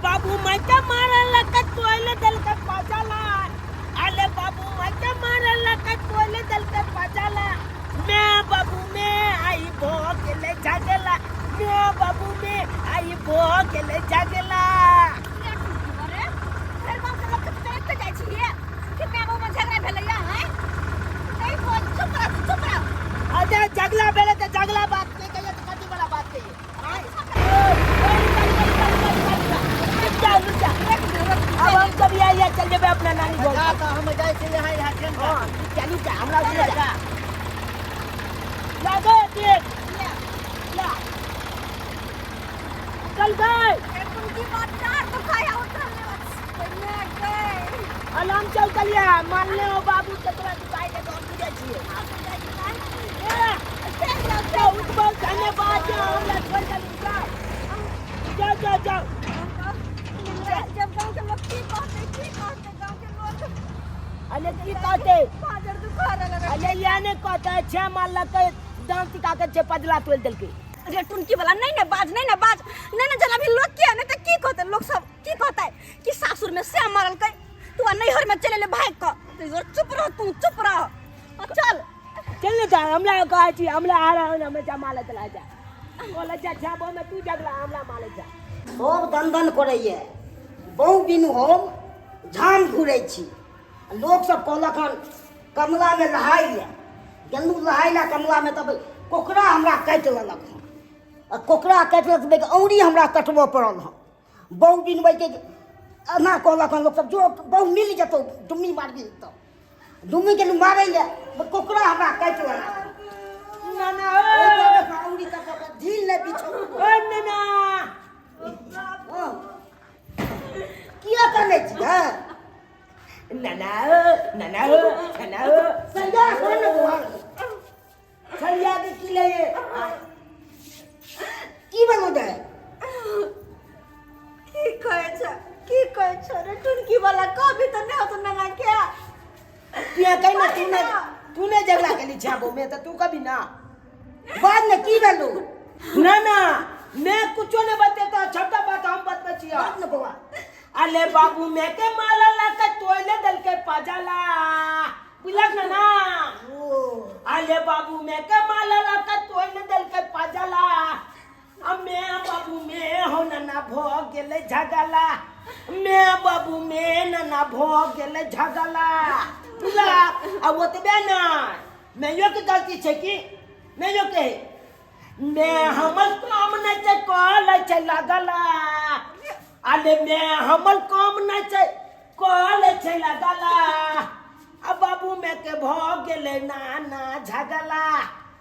बाबू माय के मारल के तोले दल के पजाला। अले बाबू माय के मारल के तोले दल के पजाला। मैं बाबू में आई भो गेले झगला। मैं बाबू में आई भो गेले झगला। अरे फेर गाँव के लोग के चलते जाइ छियै कि माय बाबू में झगड़ा भेलैया हैं? नहीं बोल, चुप रह, चुप रह। अरे झगड़ा भेले तऽ झगड़ा बात नहीं कहिए तऽ कथी वाला बात कहिए? अब हम कभी आइए चल जेबै अपना नानी घर। जा तऽ हम जाइ छी यहाँ यहाँ ट्रेन। हाँ, चलू जा, हमरा उधर जा। लागे देख ला चल गए। अलाम चल चलिए मान ले ओ बाबू तोरा दुखाई दे तो हम बुझै छियै। ए उठबो धन्यवाद जे हमरा छोड़ के जाओ जाओ जाओ जाओ। जब गाँव के लोग की कहते, की कहते गाँव के लोग? अरे की कहते? पाजर दुखा रहल। अरे या ने कहते छे मारलक दांत टिका के छे पजला तोड़ देलकै। अरे टुनकी वाला, नहीं ना बाज, नहीं ना बाज, नहीं ना जला भी लोग के नहीं तो की कहते लोग सब? की कहते कि सासुर में से मारलकै, तू आ नैहर में चले ले भाग क। तो चुप रह तू, चुप रह आ चल। चल ने जा, हमरा कहै छी हमरा आ रहा हूं, हमें जा माले चला जा बोले जा जाबो में तू जगला हमरा माले जा। सब दंदन करैए बहु बिनु हम झाम घुरै छी। लोक सब कहलक हन कमला में नहाइ ले गेलहुँ नहाइ ला कमला में, तब कोकरा हमरा काटि लेलक हन आ कोकरा काटि लेलक तऽ औरी हमरा कटबऽ पड़ल हन। बहु बिनबै के एना कहलक हन लोक सब, जो बहु मिल जेतौ डुम्मी मारबी तऽ डुम्मी के मारै ले, कोकरा हमरा काटि लेलक हन। नाना ओहि दुआरे औरी कटबऽ पड़ल, ढील नहि बिछौ। ओ नाना। हँ। किया करै छी? नाना ओ नाना ओ नाना ओ। सरिया सुन ने बौआ। सरिया के की लए? की बनू दे? की कहै छ, की कहै छ रे टुनकी वाला? कभी तऽ नहि होतो नाना के। तू कहीं ना तू ने तू ने झगड़ा के ली छाबो में तो तू कभी ना बाद में की भेलू? ना ना मैं कुछो नहीं बतेता, छोटा बात हम बतबै छियै। बात ने बौआ। अले बाबू मैं के माला ला के तोले दल के पजाला, बुझलक ना ना? ओ। अले बाबू मैं के माला ला के तोले दल के पजाला। अब मैं बाबू मैं हो नन्ना भो गेले झगला। मैं बाबू मैं नन्ना भो गेले झगला, बुझला? अब ओतबे ना मैयो के गलती छै कि मैयो के मैं हमर काम नहि छै कहल छै लगला। अरे मैं हमर काम नहि छै कहल छै लगला। अब बाबू मैं के भ गेले नाना झगला,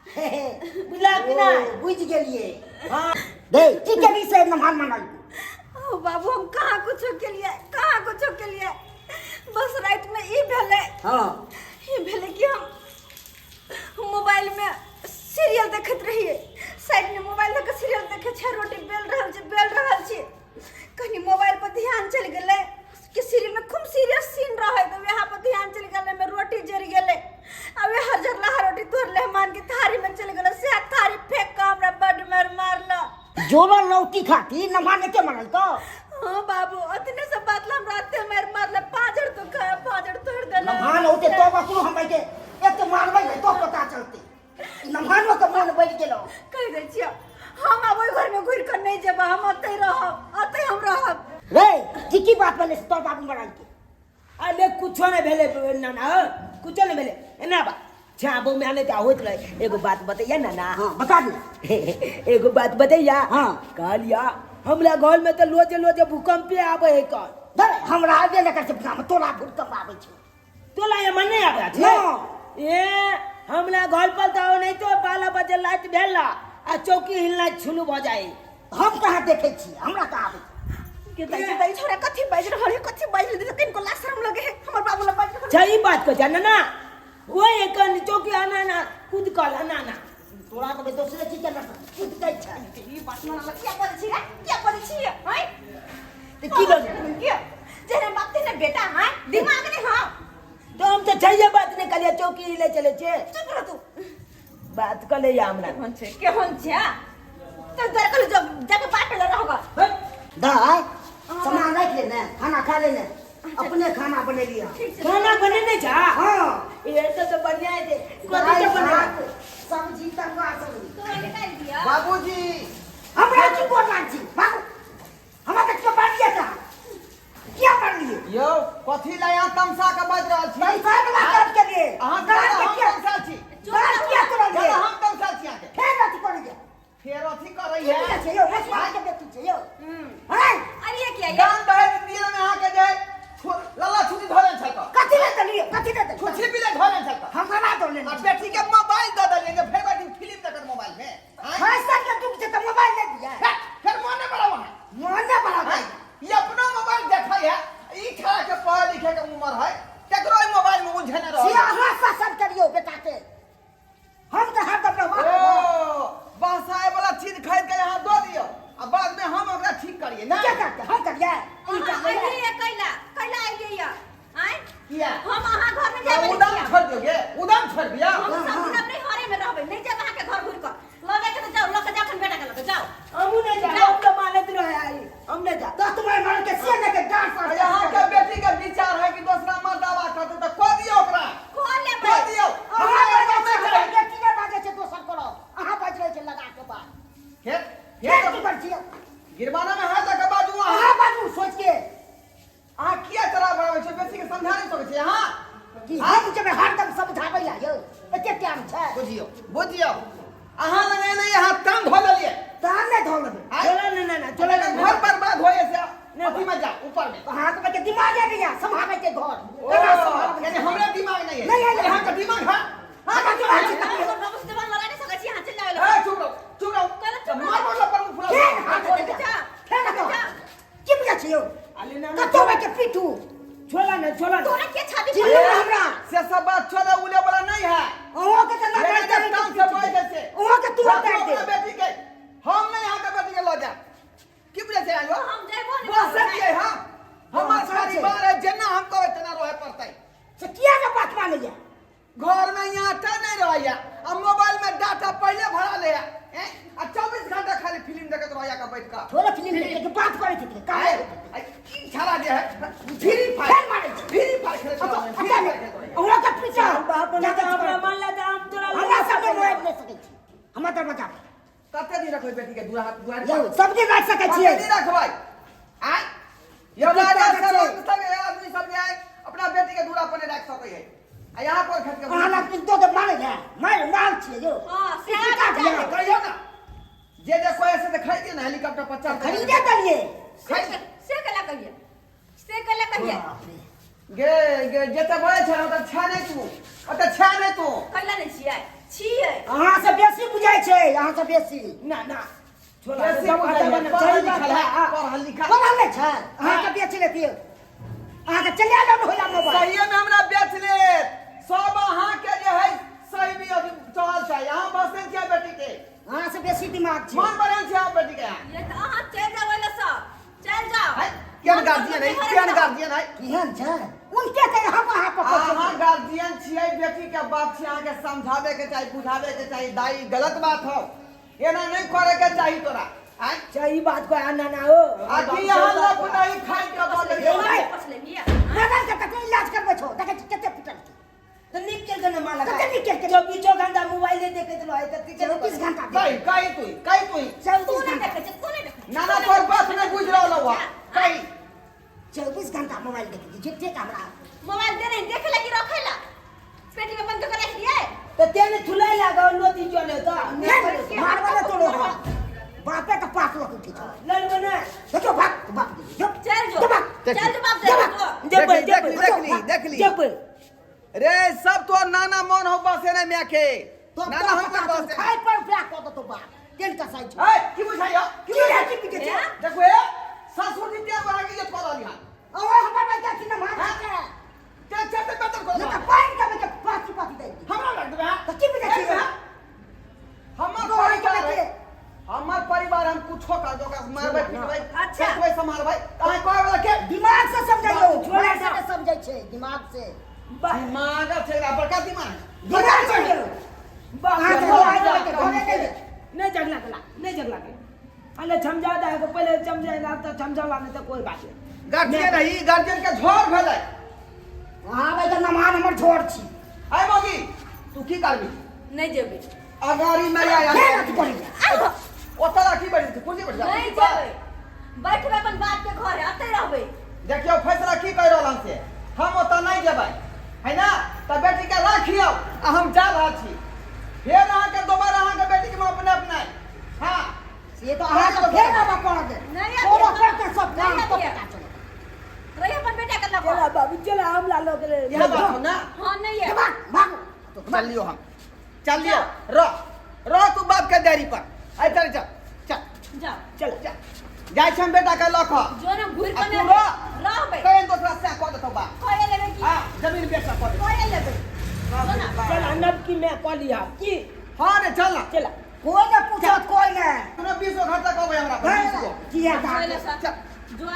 बुझला कि ना? ओ, बुझि गेलियै। हाँ। दे की केली से नमहान मनल? ओ बाबू, हम कहाँ कुछो केलियै, कहाँ कुछो केलियै। बस राति में ई भेलै। हाँ। ई भेलै कि हम मोबाइल में सीरियल देखैत रहियै, साइड में मोबाइल लऽ कऽ सीरियल देखै छियै, रोटी बेल रहल छी, बेल रहल छी, कनि मोबाइल पर ध्यान चलि गेलै कि सीरियल में खूब सीरियस सीन रहै, तऽ वएह पर ध्यान चलि गेलै, में रोटी जरि गेलै आ वएह जरलाहा रोटी तोड़ले मान के थारी में चलि गेलै, सएह थारी फेंक कऽ हमरा बड्ड मारि मारलक। जोरल रोटी खाती नमहान के मरल तो? हाँ बाबू, अतने सब बात ला हमरा एते मारि मारलक, पाँजर तो खा पाँजर तोड़ देलक। नमहान होते तो ककरो हम के एक तो मारबै ने तो पता चलते। नमहानो के मन बढ़ि गेलो। कहि दै छियौ, हम आब ओहि घर में घुरि कऽ नहि जेबै, हम ओतै रहब, ओतै हम रहब। रे की की बात भेलै से तोर बाबू मरल के? अरे कुछो नहीं भेलै नाना, कुछो नहीं भेलै। एना बा छाबो में आने होइत रहे। एगो बात बतैया नाना। हाँ बता दे। एगो बात बतैया। हाँ। कहलिया हमरा घर में तो लोजे लोजे भूकंप आवे है कल। धर हमरा आबे न कर छै भूकंप, तोरा भूकंप आबै छै। तोला ये मन नहीं आबै छै? ना। ए हमरा घर पर तो नहीं तो 12 बजे लाइट भेला आ चौकी हिलना शुरू भ जाए। हम कहाँ देखै छी, हमरा कहाँ आबै छै? के दाइ, के दाइ, छोरा कथी बाजि रहल है, कथी बाजि रहल है? कनिको लाज शरम लगे है हमर बाबू ला बाजि रहल है। सही बात कह जाना ना, वो एक चौकी आना ना कूद कल आना ना। तोरा के दोसरे चीज के ना कूद दै छै। ई बात ना ना किया बजै छी रे, किया बजै छी हैं? तऽ की बजै? किया जेहन बाप तेहन बेटा हैं, दिमाग नहीं। हां तो हम तो चाहिए बात नहीं करिए, चौकी हिले चले छे। चुप रह तू। बात कर ले हमरा। केहन छै, केहन छै? तो दर कल जब जाके बात ले रहगा। दाय सामान राखि ले ने, खाना खा ले ने, अपने खाना बनेलियै। ठीक छै। खाना बनेने छा? हँ। ये तो तो बढ़िया है। कथी दालि के बने? भात सब्जी तरुआ सब्जी। तोरा निकालि दिअ। बाबूजी। हमरा की गोर लाग छी, भागू। हमरा तऽ केओ बाजिए कहाँ किया मारलियै? यौ, कथी लए अहाँ तमसा के बाजि रहल छी? पैसा वाला करब के लिए। अहाँ दाल के हम किया तमसा छी? दाल किया तोड़लियै? चलो, हम तमसा छी अहाँके। फेर अथी करैए। फेर अथी करै की है। बुझै छै यौ, हँसुआ के बेटी छै यौ। हैं? अरे किया ये? दान दहेज दिए में अहाँके जे लल्ला छुटी धरल छल तऽ। कथी ले देलियै? कथी ले देलियै? छुछी भी ले धरल छल तऽ। हमरा दऽ लेने। आ बेटी के मोबाइल दऽ देलियै जे फेर बेटी फिल्म देखत मोबाइल में। आँय? फैशन के दुख छै तऽ मोबाइल ले दियै। हे, फेर मोने बड़ा वहाँ। मोने बड़ा। आँय? ई अपनो मोबाइल देखै है, ई खेला के पढ़े लिखे के उम्र है, केकरो ई मोबाइल में उलझने से रहै। अहाँ शासन करियौ बेटा के, हम तऽ हरदम रहब। ओ बहसाए वाला चीज खरीद के यहाँ दऽ दियौ आ बाद में हम ओकरा ठीक करिए ना। के करतै? हम करियै? ई अहाँ करबै? अइलियै कैला? कैला अइलियै यऽ? आँय? किया? हम अहाँ घर में जाय उदाम छोड़ दियौ गे, उदाम छोड़ दियौ। हम सब दिन अपने घरे में रहबै, नहीं जाब अहाँ के घर घुरि कऽ। लऽ जाके तऽ जाउ, लऽ कऽ जाउ अखन बेटा के लऽ कऽ जाउ। हमहूँ नहीं जा, हम तो मानत रहे आई, हम नहीं जा। दस तुम्हारे मार के से के डांस। यहाँ के बेटी के विचार है कि दूसरा मर्दावा करते तो कह दियौ ओकरा। कऽ लेबै। कह दियौ। अहाँ बाजै छै, हमर बेटी नहि बाजै छै दोसर करब। अहाँ बाजि रहल छै लगा के बात। फेर फेर फेर की करै छियै? गिरबाना में हाथ लगा बाजू अहाँ। अहाँ बाजू सोच के। अहाँ किया चला बनाबै छै? बेटी के समझा नहीं सकै छी अहाँ? कि हम जेबै हरदम समझाबै ला यौ? एते टाइम छै? बुझियौ, बुझियौ, अहाँ लग एलै, अहाँ तंग धो लेलियै। तहन नहि धो लेबै। आँय? चलो ना ना ना, चलो ना। घर बर्बाद होए से अथी में जाओ, ऊपर में। अहाँके बच्चे दिमागे नहि यऽ सम्हारै के घर। ओ, केना सम्हारबै? यानी हमरे दिमाग नहीं है? नहीं है। यहाँ का दिमाग है। हमरा दिमाग छै। हम सब बाबू से जबान लड़ा नहीं सकै छी, अहाँ चलि जाउ। ए, चुप रहो, चुप रहो। कहलहुँ चुप रहो। मार मार पर फुला। फेर हाथ जोड़ि जा। फेर हाथ जा। की बुझै छी यौ? अरे ना ना। कतौ के पीटू। छोला ना, छोला ना। तोरा के छाती चिल्लू पर- हमरा। से सब बात छोड़े उले वाला नहीं है। अहाँ के तऽ मेरे लगा के काम से बोल दे से। अहाँ के तुरंत रखो काटि अपना देब। बेटी के, हम नहीं यहाँ के बेटी के लऽ जाएब। की बुझै छै आयो? हम जयबो नहि बस करबै। सकिए हम। हमर बस छै। परिवार है, जेना हम कहबै तेना रहे पड़तै। से किया ने बात मानैया? घर में यहाँ आटा नहीं रहैया आ मोबाइल में डाटा पहले भरा ले हैं आ 24 घंटा खाली फिल्म देखत रहैया का बैठ का। थोड़ा फिल्म देखे के बात करै छै आए काहे? आए, की छाड़ा जे है फ्री फायर। फेर मारै छै। फ्री फायर खेलैत रहैया, फ्री फायर खेलैत रहैया। अहाँ के पीछा बाप ने तो हमरा मान ला तऽ हम तोरा हमरा सब के मोबाइल नहि सकै छी हमरा दरवाजा पर। कते दिन रखबै बेटी के दुआर दुआर यौ पर? सब दिन राखि सकै छियै। कते दिन रखबै? आय यौ, कते राजा ताकत सब छै? सब आदमी सब जे आय अपना बेटी के दूरा पर नहि राखि सकै है आ यहाँ पर खट के अहाँ लग तो के मारै है, मार मार छियै यौ। हाँ, ई सएह की काज विचार यऽ? कहियौ ना, जे जे कोई ऐसे तऽ खरीदिए ना हेलीकॉप्टर पर चढ़ खरीदे देलियै। खरीद। से कला कहिए, से कला कहिए। बाप रे। गे गे, जते बड़े छै ओतऽ छै नहि तू, ओतऽ छै नहि तू। कैला नहि छियै? छियै। अहाँ से बेसी बुझै छै, अहाँ से बेसी। ना ना, छोला बेसी सब बुझै आता है, बना पढ़ल सही बात लिखल है। है, पढ़ल लिखल। पढ़ल नहि छै? अहाँके बेच लेतियै, अहाँके चलिया जाउ ने होइला मोबाइल। सहिए में हमरा बेच लेत सब। अहाँके जे है सही भी अभी चढ़ल छै, अहाँ बसने छियै बेटी के। अहाँ से बेसी दिमाग छै। मन बढ़ल छै अहाँ बेटी के यहाँ। ये तऽ अहाँ चलि जाउ ओहि लए, चलि जाउ। है केहन गार्जियन है, केहन गार्जियन है? केहन छै उनके के हम अहाँ पकड़। अहाँ गार्जियन छियै, बेटी के बाप छियै, अहाँके समझाबे के चाही, बुझाबे के चाही, दाई गलत बात हो, एना नहीं करे के चाही तोरा। आँय? सही बात को ना ना हो। आ की यहाँ लग नहीं खाइ के बोल। पछले मदन के कते इलाज करबै छौ, देखै छी कते पिटल छै। तऽ नीक केलकै ने माँ लगा। कते नीक केलकै? चौबीसो घंटा मोबाइल देखैत रहै तऽ की केलकै? 24 घंटा। कही कही तू, कही तू। 24 तू नहि घंटा। देखै छै, तू नहि देखै छै। ना ना, तोर बात नहीं बुझ रहल हुआ, कही। 24 घंटा मोबाइल देखै छी झूठे के हमरा। मोबाइल दे नहीं देखे ला कि रखे ला? पेटी में बंद कर रख दिए। तऽ तें ने थुलाइ लागल लोती चले तऽ। मारवा ने तोड़ो हो बापे के पास लऽ के उठै छौ। लड़बो ने। देखियौ भाग बाप दे जो। चल जो। जो भाग। चल जो बाप दे। जो जेबै। देख ली, जेबै। देख ली, देख ली। जेबै। रे सब तोर नाना मन हो बसे ने म्या के। तो नाना हम पर बसे। खाइ पर रुपया कऽ देतौ बाप केन कसाई छौ। ए, की बुझाइयो? की की रे, बुझाइयो? की बुझै छै? देखो ए, ससुर जी तेल बढ़ा के इज्जत कऽ रहली हन। ओ हमर बच्चा छी ने मार के। ते चलते बेतर कऽ नहि तऽ देबै। पानि के बच्चा पाची पाची दै। हमरा लग देबै? तऽ की बुझै छी? हमर गोर परिवार के है, हमर परिवार, हम कुछो कर दो, ओकरा मारबै पीटबै, अच्छा। देखबै सम्हारबै, अहाँ कहै वाला के? दिमाग से समझैयौ। छोड़ा दिमाग से नहि समझै छै, दिमाग से। दिमाग छै एकरा, बड़का दिमाग। दिमाग से यौ। बाप अहाँके रे, मोबाइल लऽ के घरे गेलै। नहि झगड़ा केला, नहि झगड़ा केला। पहले समझा दे के पहले समझेगा तो समझाला नहीं तो कोई बात नहीं। गार्जियन है ई गार्जियन के झोर भेलै। अहाँ आबै तऽ नमहर हमर झोर छी। आय मौगी, तू की करबी? नहि जेबै। अगाड़ी में आया। फेर अथी करैया। ओतऽ राखी बैठ जेतै, कुर्सी पर जा। नहि जेबै, बैठबै अपन बाप के घर, एतै रहबै। देखियौ फैसला की कहि रहल हन से, हम ओतऽ नहि जेबै है ना, तऽ बेटी के राखियौ आ हम जा रहल छी। फेर अहाँके दोबारा अहाँके बेटी के हम अपने अपनाय। हाँ से तऽ अहाँके फेर आबऽ पड़त। नहि करऽ अबियै। पड़तै सब काम नहि तऽ अबियै। पता चलत। रही अपन बेटा के लग। चला बाबू चला, हमरा लोग रे। इएह बात हो ना। हाँ नहीं है। भाग भागू। चल लियो, हम चल लियो, रह रह तू बाप के देरी पर। आइ चल चल चल। जाओ। चल। चल जाइ छी हम बेटा के लऽ कऽ। जो ना घुर आ के तू नहि रह। रहबै। कहीं दोसरा से कऽ देतौ बाप। कए लेबै की? हाँ जमीन बेच कऽ देतौ। कए लेबै? जो ना। चला नब की मैं कऽ लिया की। हाँ रे चल ना। चला। कोई नहि पूछत, कोई नहि। तूने 20 गो खर्चा कहबै हमरा पर, 20 गो। किया जो ले जा सा। चल। जो।